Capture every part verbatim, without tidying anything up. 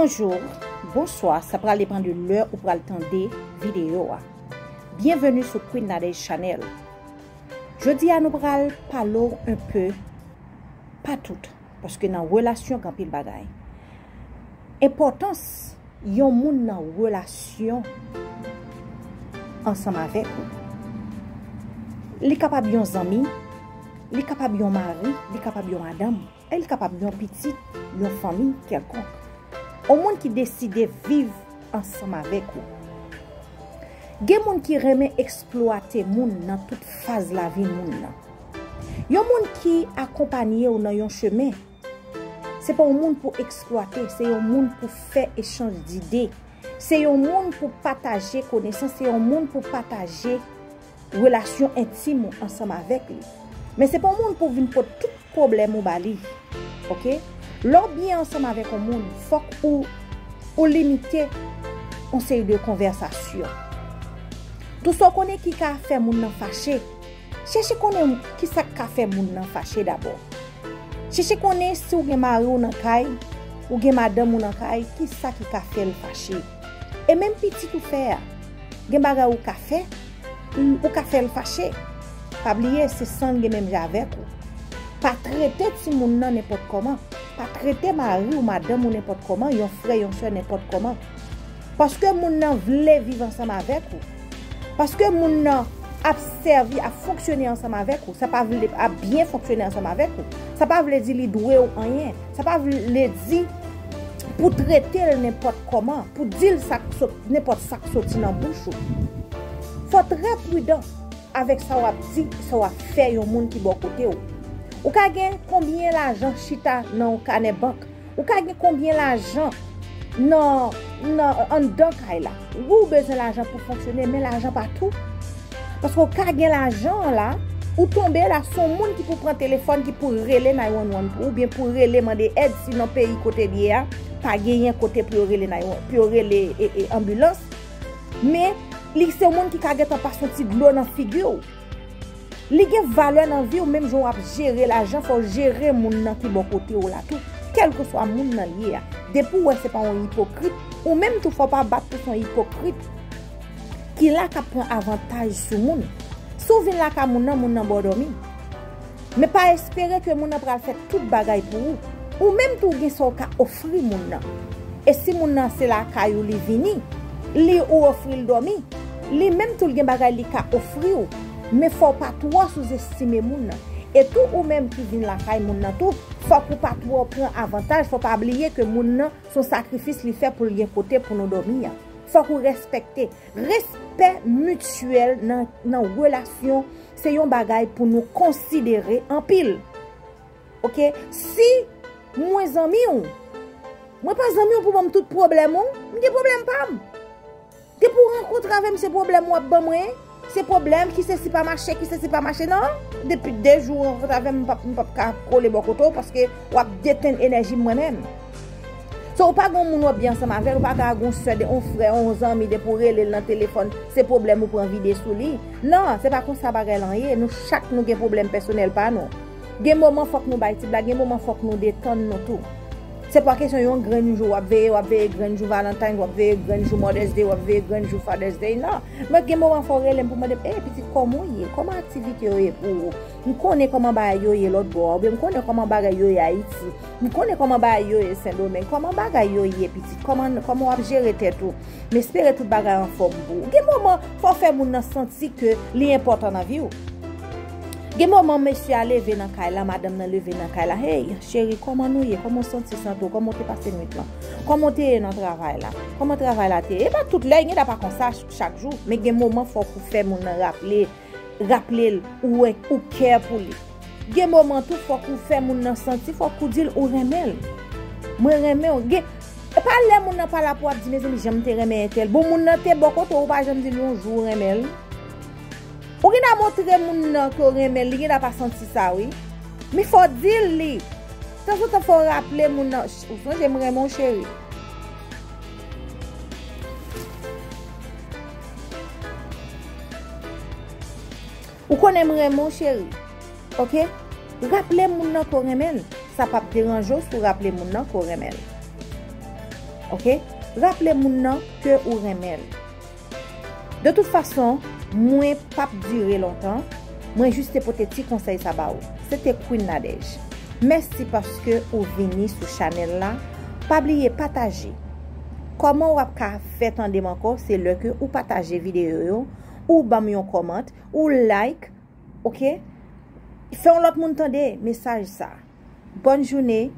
Bonjou, bonswa, sa pral depann de lè ou pral tande videyo a. Byenveni sou Queen Nadège Channel. Jodi a nou pral pale w enpe, pa tout, paske nan relasyon gen anpil bagay. Enpòtans yon moun nan relasyon ansanm avèk ou. Li kapab yon zanmi, li kapab yon mari, li kapab yon madanm, e li kapab yon pitit, yon fanmi kèlkonk. Yon moun ki deside viv ansanm avèk ou. Gen moun ki renmen eksplwate moun nan tout faz lavi moun nan. Yon moun ki akonpanye w nan yon chemen, se pa yon moun pou eksplwate, se yon moun pou fè echanj dide. Se yon moun pou pataje konesans, se yon moun pou pataje relasyon entim ou ansanm avèk li. Men se pa yon moun pou vin pot tout pwoblèm ou ba li. Oke? Lè w byen ansanm avèk yon moun, fòk ou, ou limite yon seri de konvèsasyon. Tou sa w konnen ki ka fè moun nan fache, chèche konnen ki sa k ka fè moun nan fache dabò. Chèche konnen si w gen mari w nan kay, ou gen madanm ou nan kay, ki sa ki ka fè l fache. E menm pitit ou fè a, gen bagay ou ka fè, ou ka fè l fache. Pa bliye, se san l gen menm jan avèk ou. Pa trete timoun nan nenpòt kòman. Pa trete mari w, madanm ou nenpòt kòman, yon frè, yon sè nenpòt kòman. Paske moun nan vle viv ansanm avèk ou. Paske moun nan ap sèvi, ap fonksyone ansanm avèk ou. Sa pa vle ap byen fonksyone ansanm avèk ou. Sa pa vle di li dwe w anyen. Sa pa vle di pou trete l nenpòt kòman, pou di l sa k sot, nenpòt sa k soti nan bouch ou. Fò trè pridan avèk sa w ap di, sa w ap fè yon moun ki bò kote w. Ou ka gen konbyen lajan chita nan yon kanè bank? Ou ka gen konbyen lajan nan, nan anndan kay la? Wi, ou bezwen lajan pou fonksyone, men lajan pa tou. Paske ou ka gen lajan an la, ou tonbe la, se yon moun ki pou pran telefòn, ki pou rele nine one one pou ou, oubyen pou rele mande èd si nan peyi kote l ye a, pa genyen kote pou yo rele nine one one, pou yo rele, e, e, anbilans. Men, li se yon moun ki ka gentan pase yon ti dlo nan figi w. Li gen valè nan vi w, menm jan w ap jere lajan, fò w jere moun nan ki bò kote w la tou. Kèlkeswa moun nan ye a. Depi w wè se pa yon ipokrit, ou menm tou fò w pa bat pou se yon ipokrit ki la k ap pran avantaj sou moun. Si w vin lakay moun nan, moun nan ba w dòmi. Men pa espere ke moun nan pral fè tout bagay pou ou. Ou menm tou w gen sa w ka ofri moun nan. E si moun nan se lakay ou li vini, li ou ofri l dòmi, li menm tou l gen bagay li ka ofri w. Men fò w pa twò souzestime moun nan. E tou ou menm ki vin lakay moun nan tou, fòk ou pa twò pran avantaj, fò w pa bliye ke moun nan se yon sakrifis li fè pou l gen kote pou nou dòmi an. Fòk ou respekte. Respè mityèl nan, nan relasyon, se yon bagay pou nou konsidere anpil. Oke? Si mwen zanmi w, mwen pa zanmi w pou ban m tout pwoblèm ou. M gen pwoblèm pa m. Depi w rankontre avè m, se pwoblèm w ap ban mwen. Se pwoblèm, ki sesi pa mache, ki sesi pa mache, non. Depi de jou w rankontre avè m, m p ap, m p ap ka kole bò kote w paske w ap detenn enèji m mwen menm. So, ou pa gen yon moun w ap byen ansanm avè l, ou pa ka gen yon sè, de, yon frè, yon zanmi, depi w rele l nan telefòn, se pwoblèm ou pran vide sou li. Non, se pa konsa bagay lan ye. Nou chak nou gen pwoblèm pèsonèl pa nou. Gen moman fòk nou bay ti blag, gen moman fòk nou detann nou tou. Se pa kesyon yon grenn jou w ap veye, w ap veye grenn jou Valentine, w ap veye grenn jou Mother's Day, w ap veye grenn jou Father's Day, non. Men gen moman fò w rele m pou mande m, "Ey, pitit, kòman w ye? Kòman aktivite yo ye pou ou? M konnen kòman bagay yo ye lòt bò a, oubyen m konnen kòman bagay yo ye Ayiti. M konnen kòman bagay yo ye Sendomeng. Kòman bagay yo ye, pitit? Kòman, kòman w ap jere tèt ou?" M espere tout bagay anfòm pou ou. Gen moman, fò w fè moun nan santi ke li enpòtan nan vi w. Gen moman, mesye a leve nan kay la, madanm nan leve nan kay la. "Hey, cheri, kòman nou ye? Kòman w santi sante w? Kòman w te pase nwit lan? Kòman w te ye nan travay la? Kòman travay la te ye?" E pa tout lè, gen dwa pa konsa ch-, chak jou. Men gen moman, fòk ou fè moun nan raple, raple l, ou wè, ou care pou li. Gen moman tou, fòk ou fè moun nan santi, fòk ou di l ou renmen l. "Mwen renmen w." Gen, e pa lè moun nan pa la pou w ap di, "Mezanmi, jan m te renmen entèl." Bon, moun nan te bò kote w, ou pa janm di l yon jou ou renmen l. Ou gen dwa montre moun nan ke w renmen l, li gen dwa pa santi sa, wi. Men fò w di l li. Tanzantan, fò w raple moun nan, "Ou sonje m renmen w, cheri." Ou konnen m renmen w, cheri. Oke? Raple moun nan ke w renmen l. Sa p ap deranje w si w raple moun nan ke w renmen l. Ok? Raple moun nan ke ou renmen l. De tout fason, mwen p ap dire lontan. Mwen jis te pote ti konsèy sa ba ou. Se te Queen Nadège. Mèsi paske ou vini sou chanèl la. Pa bliye pataje. Kòman w ap ka fè tande m ankò? Se lè ke ou pataje videyo yo, ou ban m yon kòmant, ou like, ok? Fè yon lòt moun tande mesaj sa. Bòn jounen,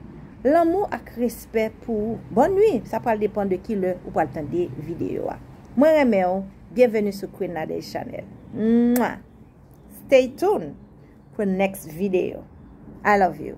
lanmou ak respè pou ou. Bòn nwi, sa pral depann de ki lè ou pral tande videyo a. Mwen renmen w, byenveni sou Queen Nadège Chanèl. Mwa! Stay tuned for next video. I love you.